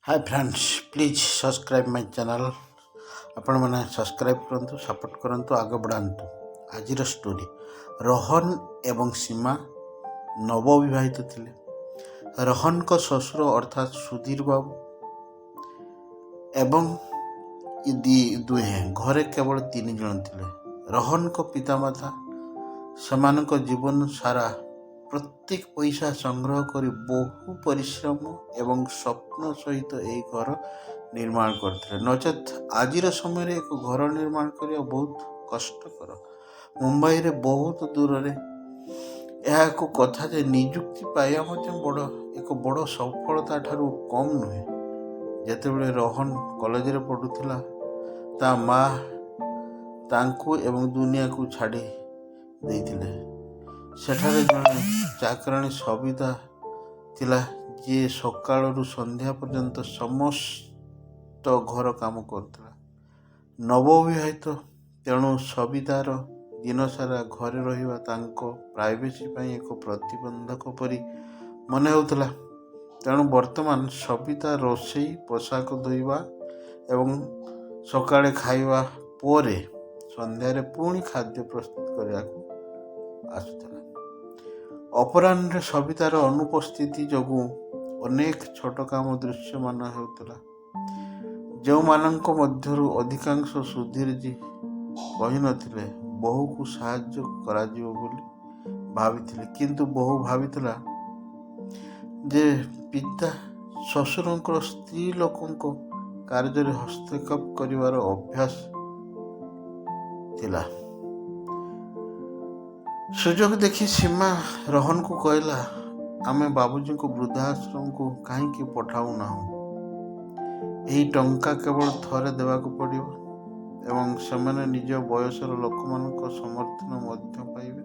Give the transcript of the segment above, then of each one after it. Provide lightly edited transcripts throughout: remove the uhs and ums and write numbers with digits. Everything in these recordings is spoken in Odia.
Hi friends, please subscribe my channel. ଆପଣମାନେ ସବସ୍କ୍ରାଇବ୍ କରନ୍ତୁ, ସପୋର୍ଟ କରନ୍ତୁ, ଆଗ ବଢ଼ାନ୍ତୁ। ଆଜିର ଷ୍ଟୋରି: ରୋହନ ଏବଂ ସୀମା ନବବିବାହିତ ଥିଲେ। ରୋହନଙ୍କ ଶ୍ୱଶୁର ଅର୍ଥାତ୍ ସୁଧୀର ବାବୁ ଏବଂ ଏ ଦୁହେଁ ଘରେ କେବଳ ତିନି ଜଣ ଥିଲେ। ରୋହନଙ୍କ ପିତାମାତା ସେମାନଙ୍କ ଜୀବନ ସାରା ପ୍ରତ୍ୟେକ ପଇସା ସଂଗ୍ରହ କରି ବହୁ ପରିଶ୍ରମ ଏବଂ ସ୍ୱପ୍ନ ସହିତ ଏହି ଘର ନିର୍ମାଣ କରିଥିଲେ। ନଚେତ୍ ଆଜିର ସମୟରେ ଏକ ଘର ନିର୍ମାଣ କରିବା ବହୁତ କଷ୍ଟକର। ମୁମ୍ବାଇରେ ବହୁତ ଦୂରରେ ଏହା ଏକ କଥା ଯେ ନିଯୁକ୍ତି ପାଇବା ମଧ୍ୟ ଏକ ବଡ଼ ସଫଳତା ଠାରୁ କମ୍ ନୁହେଁ। ଯେତେବେଳେ ରୋହନ କଲେଜରେ ପଢ଼ୁଥିଲା, ତା ମା ତାଙ୍କୁ ଏବଂ ଦୁନିଆକୁ ଛାଡ଼ି ଦେଇଥିଲେ। ସେଠାରେ ଜଣେ ଚାକରାଣୀ ସବିତା ଥିଲା, ଯିଏ ସକାଳରୁ ସନ୍ଧ୍ୟା ପର୍ଯ୍ୟନ୍ତ ସମସ୍ତ ଘର କାମ କରୁଥିଲା। ନବବିବାହିତ, ତେଣୁ ସବିତାର ଦିନସାରା ଘରେ ରହିବା ତାଙ୍କ ପ୍ରାଇଭେସି ପାଇଁ ଏକ ପ୍ରତିବନ୍ଧକ ପରି ମନେ ହେଉଥିଲା। ତେଣୁ ବର୍ତ୍ତମାନ ସବିତା ରୋଷେଇ, ପୋଷାକ ଧୋଇବା ଏବଂ ସକାଳେ ଖାଇବା ପରେ ସନ୍ଧ୍ୟାରେ ପୁଣି ଖାଦ୍ୟ ପ୍ରସ୍ତୁତ କରିବାକୁ ଆସୁଥିଲା। ଅପରାହ୍ନରେ ସବିତାର ଅନୁପସ୍ଥିତି ଯୋଗୁଁ ଅନେକ ଛୋଟ କାମ ଦୃଶ୍ୟମାନ ହେଉଥିଲା, ଯେଉଁମାନଙ୍କ ମଧ୍ୟରୁ ଅଧିକାଂଶ ସୁଧୀରଜୀ କହିନଥିଲେ ବୋହୂକୁ ସାହାଯ୍ୟ କରାଯିବ ବୋଲି ଭାବିଥିଲେ। କିନ୍ତୁ ବୋହୂ ଭାବିଥିଲା ଯେ ପିତା ଶ୍ୱଶୁରଙ୍କର ସ୍ତ୍ରୀ ଲୋକଙ୍କ କାର୍ଯ୍ୟରେ ହସ୍ତକ୍ଷେପ କରିବାର ଅଭ୍ୟାସ ଥିଲା। ସୁଯୋଗ ଦେଖି ସୀମା ରୋହନକୁ କହିଲା, "ଆମେ ବାବୁଜୀଙ୍କୁ ବୃଦ୍ଧାଶ୍ରମକୁ କାହିଁକି ପଠାଉନାହୁଁ? ଏହି ଟଙ୍କା କେବଳ ଥରେ ଦେବାକୁ ପଡ଼ିବ ଏବଂ ସେମାନେ ନିଜ ବୟସର ଲୋକମାନଙ୍କ ସମର୍ଥନ ମଧ୍ୟ ପାଇବେ।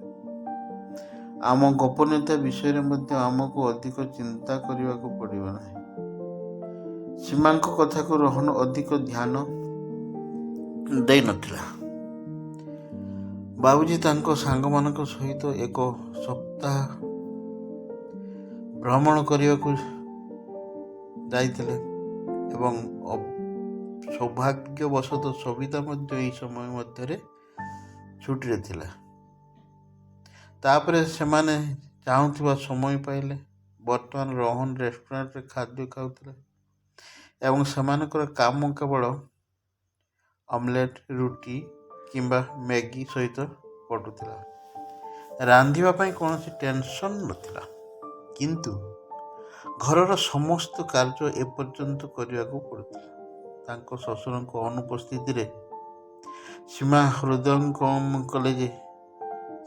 ଆମ ଗୋପନୀୟତା ବିଷୟରେ ମଧ୍ୟ ଆମକୁ ଅଧିକ ଚିନ୍ତା କରିବାକୁ ପଡ଼ିବ ନାହିଁ।" ସୀମାଙ୍କ କଥାକୁ ରୋହନ ଅଧିକ ଧ୍ୟାନ ଦେଇନଥିଲା। ବାବୁଜୀ ତାଙ୍କ ସାଙ୍ଗମାନଙ୍କ ସହିତ ଏକ ସପ୍ତାହ ଭ୍ରମଣ କରିବାକୁ ଯାଇଥିଲେ ଏବଂ ସୌଭାଗ୍ୟବଶତଃ ସବିତା ମଧ୍ୟ ଏହି ସମୟ ମଧ୍ୟରେ ଛୁଟିରେ ଥିଲା। ତାପରେ ସେମାନେ ଚାହୁଁଥିବା ସମୟ ପାଇଲେ। ବର୍ତ୍ତମାନ ରୋହନ ରେଷ୍ଟୁରାଣ୍ଟରେ ଖାଦ୍ୟ ଖାଉଥିଲେ ଏବଂ ସେମାନଙ୍କର କାମ କେବଳ ଅମଲେଟ୍, ରୁଟି କିମ୍ବା ମ୍ୟାଗି ସହିତ କଟୁଥିଲା। ରାନ୍ଧିବା ପାଇଁ କୌଣସି ଟେନସନ୍ ନଥିଲା, କିନ୍ତୁ ଘରର ସମସ୍ତ କାର୍ଯ୍ୟ ଏପର୍ଯ୍ୟନ୍ତ କରିବାକୁ ପଡ଼ୁଥିଲା ତାଙ୍କ ଶ୍ୱଶୁରଙ୍କ ଅନୁପସ୍ଥିତିରେ। ସୀମା ହୃଦୟଙ୍ଗମ କଲେ ଯେ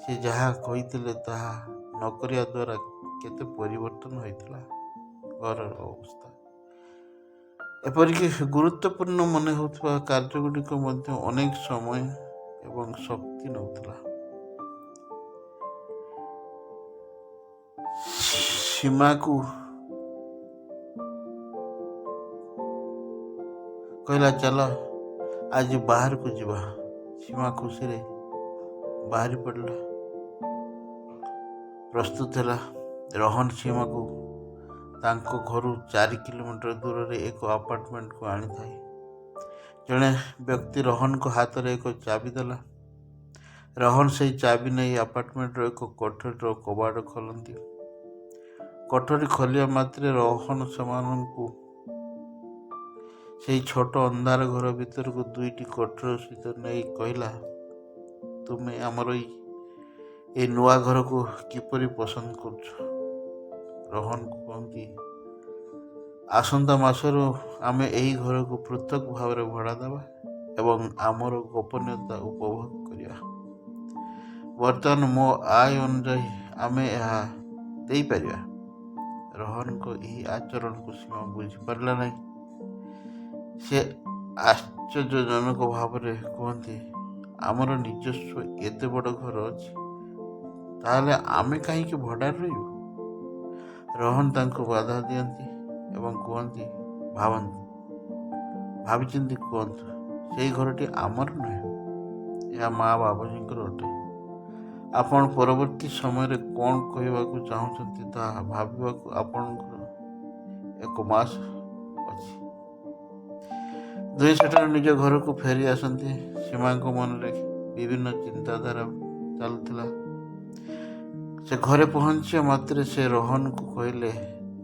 ସେ ଯାହା କହିଥିଲେ ତାହା ନ କରିବା ଦ୍ୱାରା କେତେ ପରିବର୍ତ୍ତନ ହୋଇଥିଲା ଘରର ଅବସ୍ଥା। ଏପରିକି ଗୁରୁତ୍ୱପୂର୍ଣ୍ଣ ମନେ ହେଉଥିବା କାର୍ଯ୍ୟଗୁଡ଼ିକ ମଧ୍ୟ ଅନେକ ସମୟ ଏବଂ ଶକ୍ତି ନେଉଥିଲା। ସୀମାକୁ କହିଲା, "ଚାଲ, ଆଜି ବାହାରକୁ ଯିବା।" ସୀମା ଖୁସିରେ ବାହାରି ପଡ଼ିଲା, ପ୍ରସ୍ତୁତ ହେଲା। ରୋହନ ସୀମାକୁ ତାଙ୍କ ଘରୁ 4 କିଲୋମିଟର ଦୂରରେ ଏକ ଆପାର୍ଟମେଣ୍ଟକୁ ଆଣିଥାଏ। ଜଣେ ବ୍ୟକ୍ତି ରୋହନଙ୍କ ହାତରେ ଏକ ଚାବି ଦେଲା। ରୋହନ ସେହି ଚାବି ନେଇ ଆପାର୍ଟମେଣ୍ଟର ଏକ କୋଠରୀର କବାଟ ଖୋଲନ୍ତି। କୋଠରୀ ଖୋଲିବା ମାତ୍ରେ ରୋହନ ସେମାନଙ୍କୁ ସେହି ଛୋଟ ଅନ୍ଧାର ଘର ଭିତରକୁ ଦୁଇଟି କୋଠରୀ ସହିତ ନେଇ କହିଲା, "ତୁମେ ଆମର ଏଇ ନୂଆ ଘରକୁ କିପରି ପସନ୍ଦ କରୁଛ?" ରୋହନ କୁହନ୍ତି, "ଆସନ୍ତା ମାସରୁ ଆମେ ଏହି ଘରକୁ ପୃଥକ ଭାବରେ ଭଡ଼ା ଦେବା ଏବଂ ଆମର ଗୋପନୀୟତା ଉପଭୋଗ କରିବା। ବର୍ତ୍ତମାନ ମୋ ଆୟ ଅନୁଯାୟୀ ଆମେ ଏହା ଦେଇପାରିବା।" ରୋହନଙ୍କ ଏହି ଆଚରଣକୁ ସୀମା ବୁଝିପାରିଲା ନାହିଁ। ସେ ଆଶ୍ଚର୍ଯ୍ୟଜନକ ଭାବରେ କୁହନ୍ତି, "ଆମର ନିଜସ୍ୱ ଏତେ ବଡ଼ ଘର ଅଛି, ତାହେଲେ ଆମେ କାହିଁକି ଭଡ଼ାରେ ରହିବୁ?" ରୋହନ ତାଙ୍କୁ ବାଧା ଦିଅନ୍ତି ଏବଂ କୁହନ୍ତି, "ଭାବନ୍ତୁ, ଭାବିଚିନ୍ତି କୁହନ୍ତୁ। ସେହି ଘରଟି ଆମର ନୁହେଁ, ଏହା ମା ବାବୁଜୀଙ୍କର ଅଟେ। ଆପଣ ପରବର୍ତ୍ତୀ ସମୟରେ କ'ଣ କହିବାକୁ ଚାହୁଁଛନ୍ତି ତାହା ଭାବିବାକୁ ଆପଣଙ୍କର ଏକ ମାସ ଅଛି।" ଦୁହେଁ ସେଠାରୁ ନିଜ ଘରକୁ ଫେରି ଆସନ୍ତି। ସୀମାଙ୍କ ମନରେ ବିଭିନ୍ନ ଚିନ୍ତାଧାରା ଚାଲୁଥିଲା। ସେ ଘରେ ପହଞ୍ଚିବା ମାତ୍ରେ ସେ ରୋହନକୁ କହିଲେ,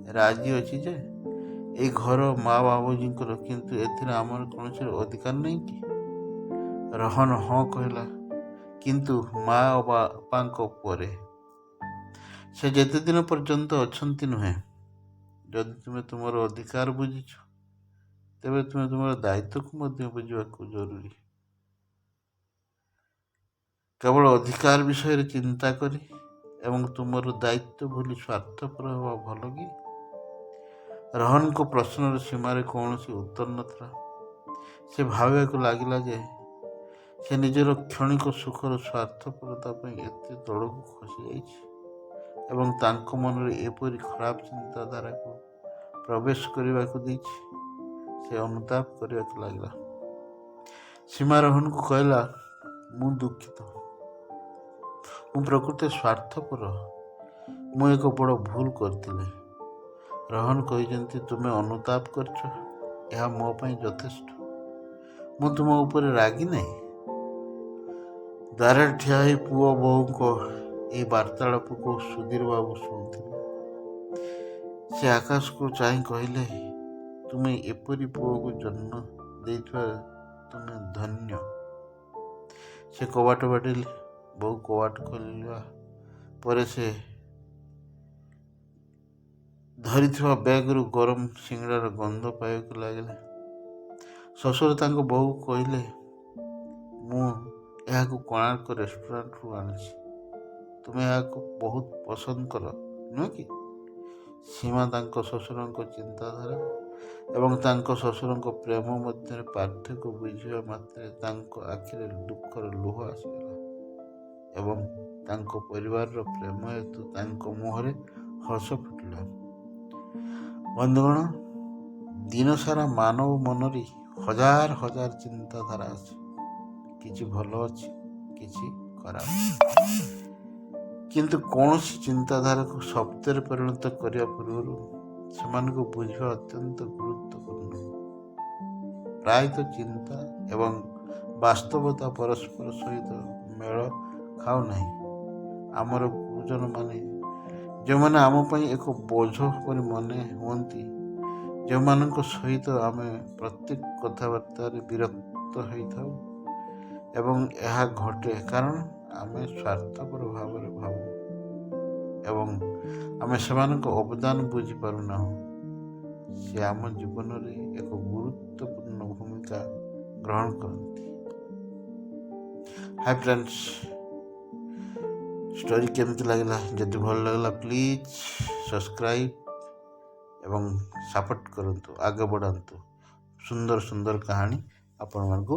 ରାଜି ଅଛି ଯେ ଏଇ ଘର ମା ବାବୁଜୀଙ୍କର, କିନ୍ତୁ ଏଥିରେ ଆମର କୌଣସି ଅଧିକାର ନାହିଁ କି? ରୋହନ ହଁ କହିଲା, କିନ୍ତୁ ମା ଓ ବାପାଙ୍କ ପରେ, ସେ ଯେତେଦିନ ପର୍ଯ୍ୟନ୍ତ ଅଛନ୍ତି ନୁହେଁ। ଯଦି ତୁମେ ତୁମର ଅଧିକାର ବୁଝିଛ, ତେବେ ତୁମେ ତୁମର ଦାୟିତ୍ୱକୁ ମଧ୍ୟ ବୁଝିବାକୁ ଜରୁରୀ। କେବଳ ଅଧିକାର ବିଷୟରେ ଚିନ୍ତା କରି ଏବଂ ତୁମର ଦାୟିତ୍ୱ ଭୁଲି ସ୍ୱାର୍ଥପର ହେବା ଭଲ କି? ରୋହନଙ୍କ ପ୍ରଶ୍ନର ସୀମାର କୌଣସି ଉତ୍ତର ନଥିଲା। ସେ ଭାବିବାକୁ ଲାଗିଲା ଯେ ସେ ନିଜର କ୍ଷଣିକ ସୁଖର ସ୍ୱାର୍ଥପରତା ପାଇଁ ଏତେ ତଳକୁ ଖସିଯାଇଛି ଏବଂ ତାଙ୍କ ମନରେ ଏପରି ଖରାପ ଚିନ୍ତାଧାରାକୁ ପ୍ରବେଶ କରିବାକୁ ଦେଇଛି। ସେ ଅନୁତାପ କରିବାକୁ ଲାଗିଲା। ସୀମା ରୋହନକୁ କହିଲା, ମୁଁ ଦୁଃଖିତ। ମୁଁ ପ୍ରକୃତରେ ସ୍ୱାର୍ଥପର। ମୁଁ ଏକ ବଡ଼ ଭୁଲ କରିଥିଲି। ରୋହନ କହିଛନ୍ତି, ତୁମେ ଅନୁତାପ କରିଛ, ଏହା ମୋ ପାଇଁ ଯଥେଷ୍ଟ। ମୁଁ ତୁମ ଉପରେ ରାଗି ନାହିଁ। ଦ୍ୱାରରେ ଠିଆ ହୋଇ ପୁଅ ବୋହୂଙ୍କ ଏହି ବାର୍ତ୍ତାଳାପକୁ ସୁଧୀର ବାବୁ ଶୁଣୁଥିଲେ। ସେ ଆକାଶକୁ ଚାହିଁ କହିଲେ, ତୁମେ ଏପରି ପୁଅକୁ ଜନ୍ମ ଦେଇଥିବା ତୁମେ ଧନ୍ୟ। ସେ କବାଟ ବାଡ଼େଇଲେ। ବୋହୂ କବାଟ ଖୋଲିବା ପରେ ସେ ଧରିଥିବା ବ୍ୟାଗରୁ ଗରମ ସିଙ୍ଗଡ଼ାର ଗନ୍ଧ ପାଇବାକୁ ଲାଗିଲେ। ଶ୍ୱଶୁର ତାଙ୍କ ବୋହୂକୁ କହିଲେ, ମୁଁ ଏହାକୁ କୋଣାର୍କ ରେଷ୍ଟୁରାଣ୍ଟରୁ ଆଣିଛି। ତୁମେ ଏହାକୁ ବହୁତ ପସନ୍ଦ କର, ନୁହେଁ କି? ସୀମା ତାଙ୍କ ଶ୍ୱଶୁରଙ୍କ ଚିନ୍ତାଧାରା ଏବଂ ତାଙ୍କ ଶ୍ୱଶୁରଙ୍କ ପ୍ରେମ ମଧ୍ୟରେ ପାର୍ଥକ୍ୟ ବୁଝିବା ମାତ୍ରେ ତାଙ୍କ ଆଖିରେ ଦୁଃଖର ଲୁହ ଆସିଗଲା ଏବଂ ତାଙ୍କ ପରିବାରର ପ୍ରେମ ହେତୁ ତାଙ୍କ ମୁହଁରେ ହସ ଫୁଟିଲା। ବନ୍ଧୁଗଣ, ଦିନସାରା ମାନବ ମନରେ ହଜାର ହଜାର ଚିନ୍ତାଧାରା ଅଛି। କିଛି ଭଲ ଅଛି, କିଛି ଖରାପ। କିନ୍ତୁ କୌଣସି ଚିନ୍ତାଧାରାକୁ ଶବ୍ଦରେ ପରିଣତ କରିବା ପୂର୍ବରୁ ସେମାନଙ୍କୁ ବୁଝିବା ଅତ୍ୟନ୍ତ ଗୁରୁତ୍ୱପୂର୍ଣ୍ଣ। ପ୍ରାୟତଃ ଚିନ୍ତା ଏବଂ ବାସ୍ତବତା ପରସ୍ପର ସହିତ ମେଳ ଖାଉନାହିଁ। ଆମର ଗୁରୁଜନମାନେ, ଯେଉଁମାନେ ଆମ ପାଇଁ ଏକ ବୋଝ ପରି ମନେ ହୁଅନ୍ତି, ଯେଉଁମାନଙ୍କ ସହିତ ଆମେ ପ୍ରତ୍ୟେକ କଥାବାର୍ତ୍ତାରେ ବିରକ୍ତ ହୋଇଥାଉ ଏବଂ ଏହା ଘଟେ କାରଣ ଆମେ ସ୍ୱାର୍ଥପର ଭାବରେ ଭାବୁ ଏବଂ ଆମେ ସେମାନଙ୍କ ଅବଦାନ ବୁଝିପାରୁନାହୁଁ, ସେ ଆମ ଜୀବନରେ ଏକ ଗୁରୁତ୍ୱପୂର୍ଣ୍ଣ ଭୂମିକା ଗ୍ରହଣ କରନ୍ତି। ହାଇ ଫ୍ରେଣ୍ଡସ୍, ଷ୍ଟୋରି କେମିତି ଲାଗିଲା? ଯଦି ଭଲ ଲାଗିଲା, ପ୍ଲିଜ୍ ସବସ୍କ୍ରାଇବ୍ ଏବଂ ସପୋର୍ଟ କରନ୍ତୁ, ଆଗେ ବଢ଼ାନ୍ତୁ। ସୁନ୍ଦର ସୁନ୍ଦର କାହାଣୀ ଆପଣମାନଙ୍କୁ